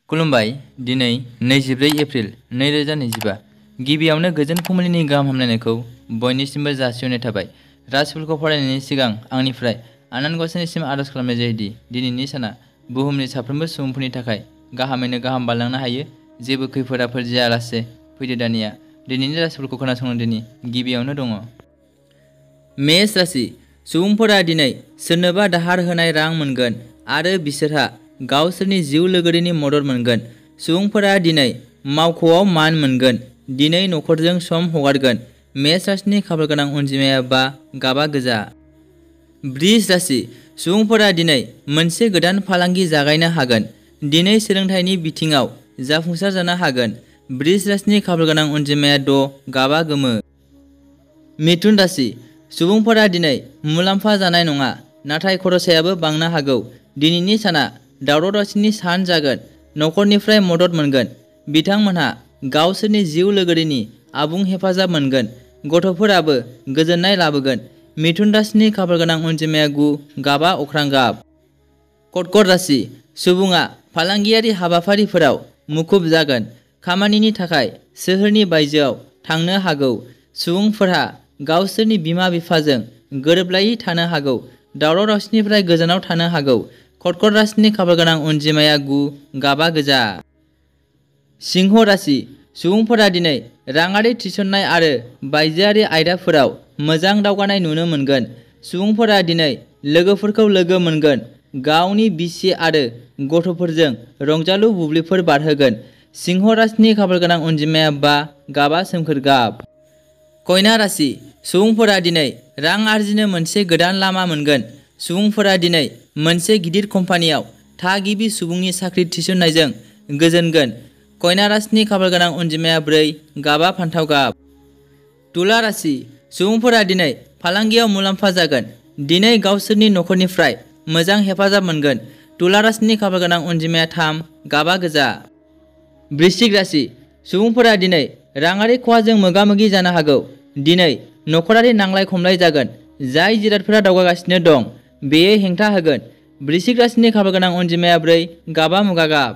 खुलुमबाय। दिनै 24 एप्रिल 2025 गिबियावनो गोजोन फुंबिलिनि गाहाम हामलायनायखौ बयनिसिमबो जासिहरनाय थाबाय। राशिफोरखौ फरायनायनि सिगां आंनिफ्राय आनान गसाइनिसिम आरज खालामनाय जायोदि दिनैनि साना बुहुमनि साफ्रोमबो सुबुंफोरनि थाखाय गाहामैनो गाहाम बारलांनो हायो। जेबो खैफोद आफोद जायालासे फैदो दानिया दिनैनि राशिफोरखौ खोनासंनो गिबियावनो दङ। मेष राशि सुबुंफोरा दिनै सोरनोबा दाहार होनाय रां मोनगोन आरो बिसोरहा गावसोरनि जिउ लोगोरिनि मदद मोनगोन। सुबुंफोरा दिनै मावख'आव मान मोनगोन। दिनै नखरजों सम हगारगोन। मेष राशिनि खाफाल गोनां अनजिमाया 5, गाबा गोजा। बृष राशि सुबुंफोरा दिनै मोनसे गोदान फालांगि जागायनो हागोन। दिनै सोलोंथाइनि बिथिङाव जाफुंसार जानो हागोन। बृष राशिनि खाफाल गोनां अनजिमाया 6, गाबा गोमो। मिथुन राशि सुबुंफोरा दिनै मुलाम्फा जानाय नङा, नाथाय खरसायाबो बांनो हागौ। दिनैनि साना दावराव दावसिनि सान जागोन। नखरनिफ्राय मदद मोनगोन। बिथांमोनहा गावसोरनि जिउ लोगोरिनि आबुं हेफाजाब मोनगोन। गथ'फोराबो गोजोननाय लाबोगोन। मिथुन राशिनि खाफाल गोनां अनजिमाया 9, गाबा अख्रां गाब। कर्कट राशि सुबुङा फालांगियारि हाबाफारिफोराव मुखुब जागोन। खामानिनि थाखाय सोहोरनि बायजोआव थांनो हागौ। सुबुंफोरहा गावसोरनि बिमा बिफाजों गोरोबलायै थानो हागौ। दावराव दावसिनिफ्राय गोजानाव थानो हागौ। कर्कट राशिनि खाफाल गोनां अनजिमाया 9, गाबा गोजा। सिंह राशि सुबुंफोरा दिनै राङारि थिसननाय आरो बायजोआरि आयदाफोराव मोजां दावगानाय नुनो मोनगोन। सुबुंफोरा दिनै लोगोफोरखौ लोगो मोनगोन। गावनि बिसि आरो गथ'फोरजों रंजालु बुब्लिफोर बारहोगोन। सिंह राशिनि खाफाल गोनां अनजिमाया 5, गाबा सोमखोर गाब। कन्या राशि सुबुंफोरा दिनै रां आरजिनो मोनसे गोदान लामा मोनगोन। सुबुंफोरा दिनै मोनसे गिदिर कम्पानियाव थागिबि सुबुंनि साख्रि थिसननायजों गोजोनगोन। कन्या राशिनि खाफाल गोनां अनजिमाया 4, गाबा फान्थाव गाब। तुला राशि सुबुंफोरा दिनै फालांगियाव मुलाम्फा जागोन। दिनै गावसोरनि नखरनिफ्राय मोजां हेफाजाब मोनगोन। तुला राशिनि खाफाल गोनां अनजिमाया 3, गाबा गोजा। वृश्चिक राशि सुबुंफोरा दिनै राङारि खहाजों मोगा मोगि जानो हागौ। दिनै नखरारि नांलाय खमलाय जागोन। जाय जिरादफोरा दावगागासिनो दं बेयो हेंथा होगोन। वृश्चिक राशिनि खाफाल गोनां अनजिमाया 4, गाबा मुगा गाब।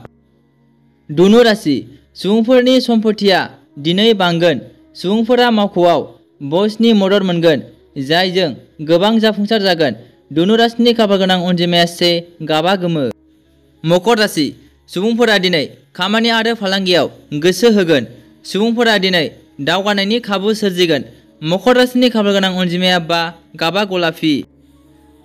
धनु राशि सुबुंफोरनि सम्पथिया दिनै बांगोन। सुबुंफोरा मावख'आव बसनि मदद मोनगोन, जायजों गोबां जाफुंसार जागोन। धनु राशिनि खाफाल गोनां अनजिमाया 1, गाबा गोमो। मकर राशि सुबुंफोरा दिनै खामानि आरो फालांगियाव गोसो होगोन। सुबुंफोरा दिनै दावगानायनि खाबु सोरजिगोन। मकर राशिनि खाफाल गोनां अनजिमाया 5, गाबा गलाफि।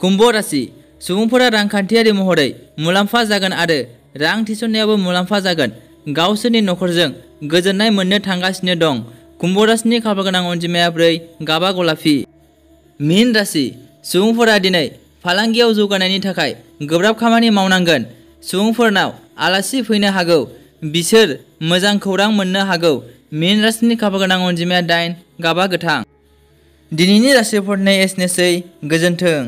कुम्भ राशि सुबुंफोरा रांखान्थियारि महरै मुलाम्फा जागोन आरो रां थिसननायावबो मुलाम्फा जागोन। गावसोरनि नखरजों गोजोननाय मोननो थांगासिनो दं। कुम्भ राशिनि खाफाल गोनां अनजिमाया 4, गाबा गलाफि। मीन राशि सुबुंफोरा दिनै फालांगियाव जौगानायनि थाखाय गोब्राब खामानि मावनांगोन। सुबुंफोरनाव आलासि फैनो हागौ। बिसोर मोजां खौरां मोननो हागौ। मीन राशिनि खाफाल गोनां अनजिमाया 8, गाबा गोथां। दिनैनि राशिफोरनि एसेनोसै। गोजोन्थों।